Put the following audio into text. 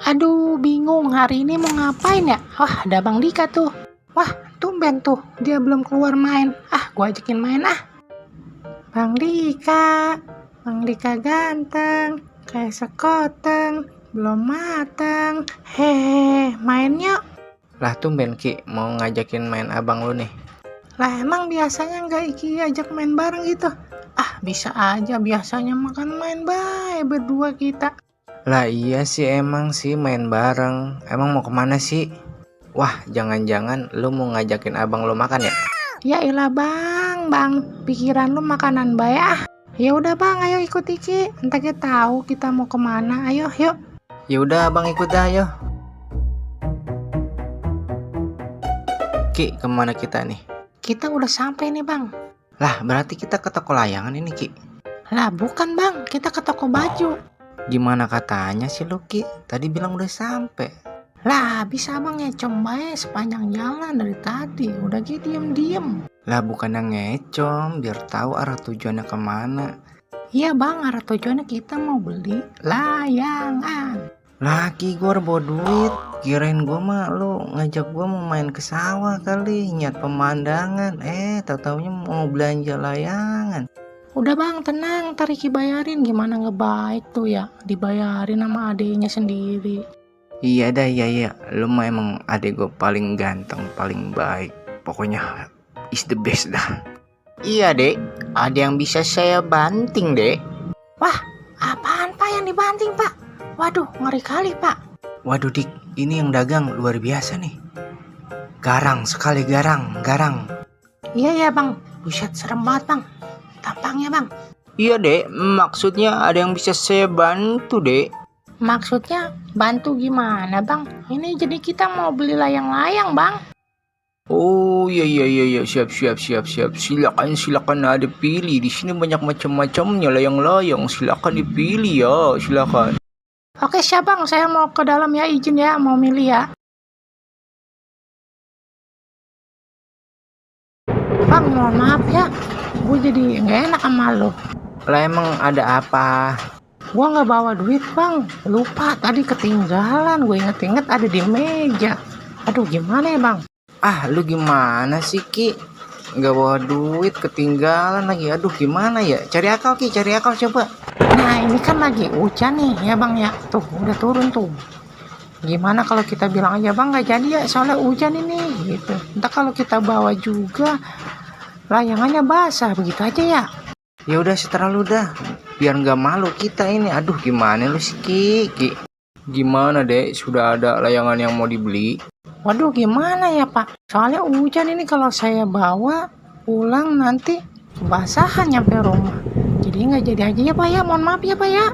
Aduh, bingung hari ini mau ngapain ya? Wah, ada Bang Dika tuh. Wah, tumben tuh, dia belum keluar main. Gua ajakin main ah. Bang Dika ganteng, kayak sekoteng, belum mateng. Hehehe, main yuk. Lah tumben Ki, mau ngajakin main abang lu nih. Lah emang biasanya nggak Iki ajak main bareng gitu? Bisa aja, biasanya makan main bae berdua kita. Lah iya sih emang sih main bareng. Emang mau kemana sih? Wah, jangan-jangan lu mau ngajakin abang lu makan ya? Ya ilah bang, pikiran lu makanan bae ah. Ya udah bang, ayo ikut Iki. Entar kita tahu kita mau kemana. Ayo, yuk. Ya udah abang ikut dah, ayo. Ki, kemana kita nih? Kita udah sampai nih bang. Lah berarti kita ke toko layangan ini Ki. Lah bukan bang, kita ke toko baju. Gimana katanya sih lu Ki? Tadi bilang udah sampai. Lah bisa bang ngecom bae sepanjang jalan dari tadi. Udah gitu diem. Lah bukan yang ngecom, biar tahu arah tujuannya kemana. Iya bang, arah tujuannya kita mau beli layangan. Laki gua bawa duit, kirain gua mah lu ngajak gua mau main ke sawah kali, nyat pemandangan. Tahu-taunya mau belanja layangan. Udah bang, tenang, ntar Iki bayarin. Gimana ngebaik tuh ya, dibayarin sama adeknya sendiri. Iya dah, iya. Lu mah emang adek gua paling ganteng, paling baik. Pokoknya is the best dah. Iya dek, ada yang bisa saya banting dek. Wah, apaan pak yang dibanting pak? Waduh, ngeri kali pak. Waduh dik, ini yang dagang luar biasa nih. Garang sekali, garang. Iya bang, buset serem banget bang. Tampangnya bang. Iya dek, maksudnya ada yang bisa saya bantu dek. Maksudnya bantu gimana bang? Ini jadi kita mau beli layang-layang bang. Oh iya, siap. Silakan ada pilih. Di sini banyak macam-macamnya layang-layang. Silakan dipilih ya, silakan. Oke siap bang, saya mau ke dalam ya, izin ya, mau milih ya. Bang, mohon maaf ya, gue jadi nggak enak sama lo. Lah emang ada apa? Gue nggak bawa duit bang, lupa tadi ketinggalan. Gue inget ada di meja. Aduh gimana ya bang? Lu gimana sih Ki? Nggak bawa duit, ketinggalan lagi. Aduh gimana ya? Cari akal Ki, cari akal coba. Nah ini kan lagi hujan nih ya bang ya. Tuh udah turun tuh. Gimana kalau kita bilang aja bang nggak jadi ya, soalnya hujan ini gitu. Entah kalau kita bawa juga layangannya basah, begitu aja ya. Ya udah setara lu dah, biar nggak malu kita ini. Aduh gimana lu sih Ki? Gimana dek, sudah ada layangan yang mau dibeli? Waduh gimana ya pak, soalnya hujan ini, kalau saya bawa pulang nanti kebasahan nyampe rumah. Jadi nggak jadi aja ya pak ya, mohon maaf ya pak ya.